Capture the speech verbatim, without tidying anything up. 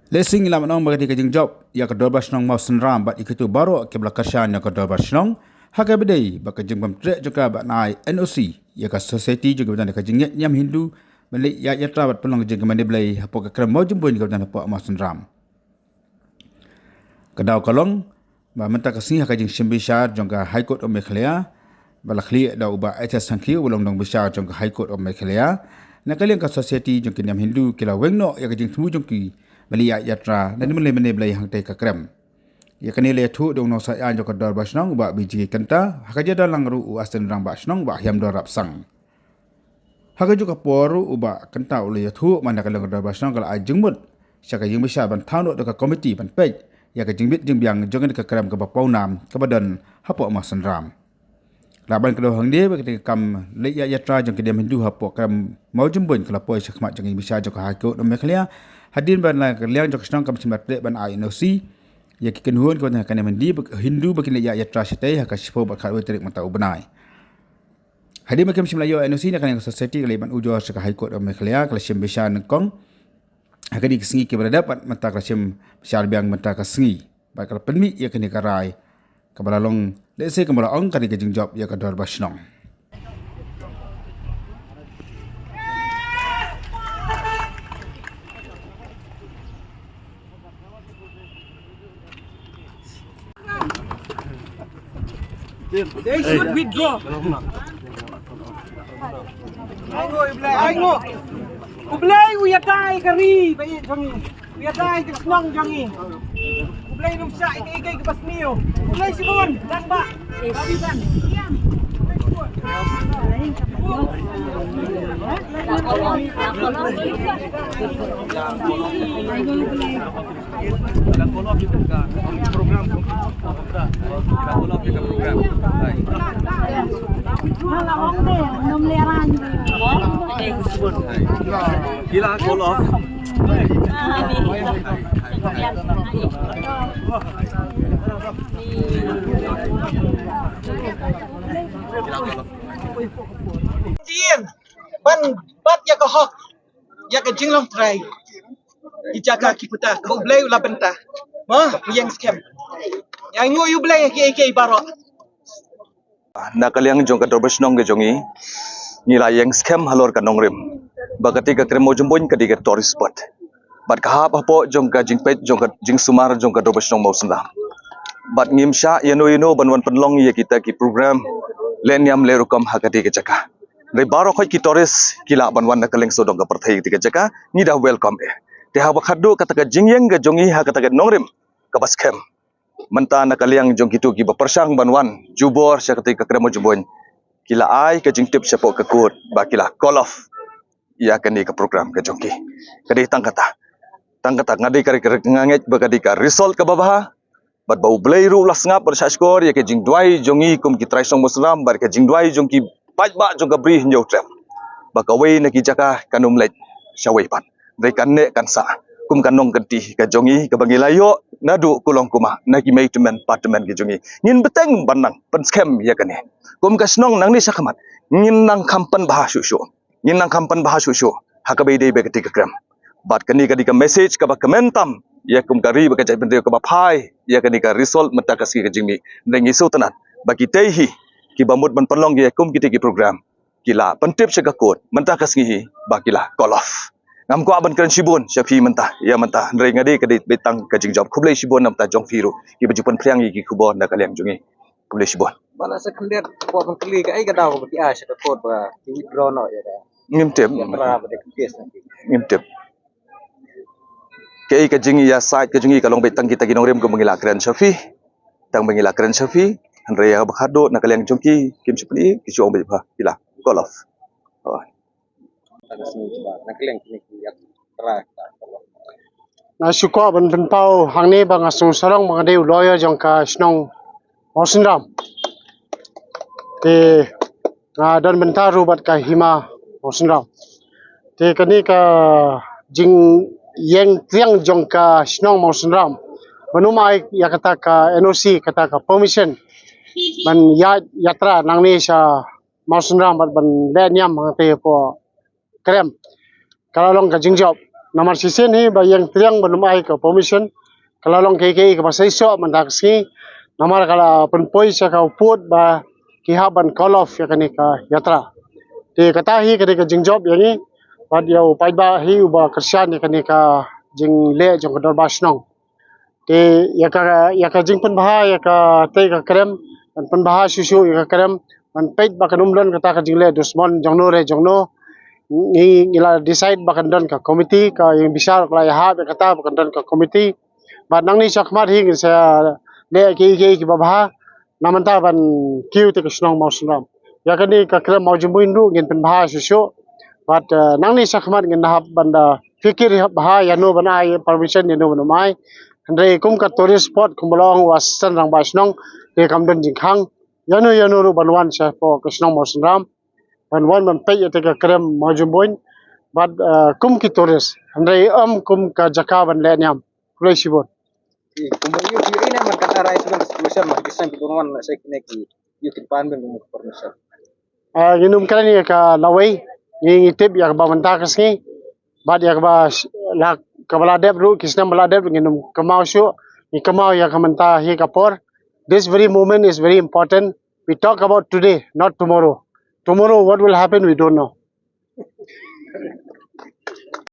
Lehse ngi lah ban ong ba ka dei ka jingjop ïa ka Dorbar Shnong Mawsynram bad ïa kito baroh kiba la kyrshan ïa ka Dorbar Shnong ha kaba ïadei bad ka jingbym treh jong ka ban ai N O C ïa ka society jong kiba don ka jingngeit niam Hindu ban leit ïaid ïatra bad pynlong ka jingkyrmen Blei hapoh ka krem Mawjymbuin kaba don hapoh Mawsynram. Ka daw ka long ba mynta ka sngi ha ka jingshim bishar jong ka High Court of Meghalaya ba la khlieh da u Bah H S Sangkhiew uba long nongbishar jong ka High Court of Meghalaya, na ka liang ka society jong ki niam Hindu ki la weng noh ïa ka jingthmu jong ki ban leit ïaid ïatra na mynlei mynne Blei hangtei ka krem. Ïa kane la ïathuh da u nongshah aiñ jong ka Dorbar Shnong u Bah B J Kynta, ha ka jingdon lang ruh u Assistant Rangbah Shnong u Bah Hiamdor Rapsang. Ha kajuh ka por ruh u Bah Kynta u la ïathuh ba na ka liang ka Dorbar Shnong ka la ai jingmut sha ka ïingbishar ban thaw noh da ka komiti ban peit ïa ka jingbit jingbiang jong kane ka krem kaba pawnam kaba don hapoh Mawsynram. Lah ban kdew hangne ba kane ka kam leit ïaid ïatra jong ki niam Hindu hapoh krem Mawjymbuin ka la poi sha khmat jong ka ïingbishar jong ka High Court of Meghalaya hadien ba na ka liang jong ka shnong kam shym la treh ban ai N O C ïa ki kynhun kiba don ha ka niam Hindu ba kin leit ïaid ïatra shatei ha ka shiphew bad khatwei tarik mynta u bnai. Hadien ba kim shym la ïoh N O C na ka liang ka society ka la leit ban ujor sha ka High Court of Meghalaya, ka la shim bishar nyngkong ha kine ki sngi kiba la dep bad mynta ka la shim bishar biang mynta ka sngi bad ka la pynmih ïa kane ka rai kaba la long lehse kumba la ong ka dei ka jingjop ïa ka Dorbar Shnong. They should withdraw. Ai ngo, U Blei, ai ngo. U Blei u ïada ïa ka ri ba ïeit jong ngi. U ïada ïa ka shnong jong ngi. U Blei un ym shah ïa kaei kaei kaba sniew. U Blei shibun, dang ba. Ba bi ban. Kila call off. Ban bat ïa ka hok, ïa ka jinglong trai. Ki jaka ki puta, ka U Blei u la bynta. Ma, u ïeng skhem. Ïa ngi U Blei ki ki baroh. Na ka liang jong ka Dorbar Shnong ka jong ngi, ngi la ïeng skhem halor ka nongrim ba kata ka krem Mawjymbuin ka dei ka tourist spot. Bad ka hap hapoh jong ka jingpeit jong ka jingsumar jong ka Dorbar Shnong Mawsynram. Bad ngim shah ïano ïano ban wan pynlong ïa kita ki program leh niam leh rukom ha kata ka jaka. Dei baroh khoit ki tourist ki lah ban wan na ka liang sawdong ka pyrthei kata ka jaka, ngi da welcome eh. Te haba khadduh kata ka jingïeng ka jong ngi ha kata ka nongrim kaba skhem. Mynta na ka liang jong kito kiba pyrshang ban wan jubor sha kata ka krem Mawjymbuin, ki la ai ka jingtip shapoh ka court ba ki la call off ïa kane ka program ka jong ki. Ka dei tang kata. Tang kata nga dei ka, ka, nga ngeit ba ka dei ka result kaba bha. Bad ba U Blei ruh u la sngap bad shahshkor ïa ka jingduwai jong ngi kum ki trai shnong Mawsynram bad ka jingduwai jong ki paidbah jong ka Bri Hynñiewtrep ba kawei na ki jaka kan ym leit shawei pat. Dei kan neh kan sah kum ka nongkynti ka jong ngi kaba ngi la ïoh naduh kulong kumah na ki mei tymmen pa tymmen ki jong ngi. Ngin bteng ban nang pynskhem ïa kane. Kum ka shnong nangne shakhmat ngin nang kham pynbha shuh shuh. Ngin nang kham pynbha shuh shuh ha kaba ïadei bad kata ka krem. Bad kane ka dei ka message kaba kmen tam ïa kum ka ri bad ka jaitbynriew kaba phai ïa kane ka result mynta ka sngi ka jingmih. Dei ngi sngewtynnat ba kitei hi kiba mut ban pynlong ïa kum kitei ki program ki la pyntip sha ka court mynta ka sngi hi ba ki la call off. Ngam kwah ban kren shibun sha phi mynta ïa mynta, hynrei nga dei ka dei beit tang ka jingjop. Khublei shibun na bynta jong phi ruh kiba ju pynphriang ïa ki khubor na ka liang jong ngi. Khublei shibun. Ba la sa khyndiat kwah ban kylli kaei ka daw ba ki ai sha ka court ba ki withdraw noh ïa ka. Ngim tip. Ïa ka ba dei ka case na ki. Ngim tip. Kaei ka jingïasaid ka jong ngi ka long beit tang kita ki nongrim kumba ngi la kren sha phi. Tang ba ngi la kren sha phi. Hynrei ïa ba khadduh na ka liang jong ki kim shu pyni ki shu ong beit ba ki la call off. Oh. Nga shu kwah ban pynpaw hangne ba nga sngewsarong ba nga dei u lawyer jong ka shnong Mawsynram. Te nga don bynta ruh bad ka hima Mawsynram. Te kane ka jingïeng triang jong ka shnong Mawsynram ban ym ai ïa kata ka N O C, kata ka permission ban ïaid ïatra nangne sha Mawsynram bad ban leh niam hangtei hapoh krem ka la long ka jingjop. Namar shisien hi ba ïeng triang ban ym ai ka permission ka la long kaei kaei kaba seisoh mynta ka sngi. Namar ka la pynpoi sha ka u pud ba ki hap ban call off ïa kane ka yatra. Te kata hi kane ka jingjop ïa ngi bad ïa u paidbah hi uba kyrshan ïa kane ka jingleh jong ka dorbar shnong. Te ïa ka, ïa ka jingpynbha ïa katei ka krem, ban pynbha shuh shuh ïa ka krem, ban peit ba kan ym don kata ka jingleh dusmon jongno re jongno. Ngi, ngi la decide ba kan don ka committee, ka ïing bishar ka la ïahap ïa kata ba kan don ka committee. Bad nangne shakhmat hi ngin sa leh kiei kiei kiba bha na mynta ban kiew te ka shnong Mawsynram. Ïa kane ka krem Mawjymbuin ruh ngin pynbha shuh shuh. Bad, eh, nangne shakhmat ngin hap ban da fikir ïa bha ïano ban ai permission, ïano ban ym ai. Hynrei kum ka tourist spot kumba la ong u Assistant Rangbah Shnong, te kam don jingkhang ïano ïano ruh ban wan shapoh ka shnong Mawsynram ban wan ban peit ïa te ka krem Mawjymbuin. Bad, eh, kum ki tourist, hynrei ym kum ka jaka ban leh niam. Khublei shibun. Kumba ïoh ïoh ïa na man kata rai sudah ka solution ma ki san ki don wan na sa kine ki ïoh ki pan ben kum permission. Ah, ngin ym kren ïa ka lawei, ngi, ngi tip ïa kaba mynta ka sngi bad ïa kaba sh-, la, kaba la dep ruh, ki snem ba la dep, ngin ym kynmaw shuh. Ngi kynmaw ïa ka mynta hi ka por. This very moment is very important. We talk about today, not tomorrow. Tomorrow what will happen, we don't know.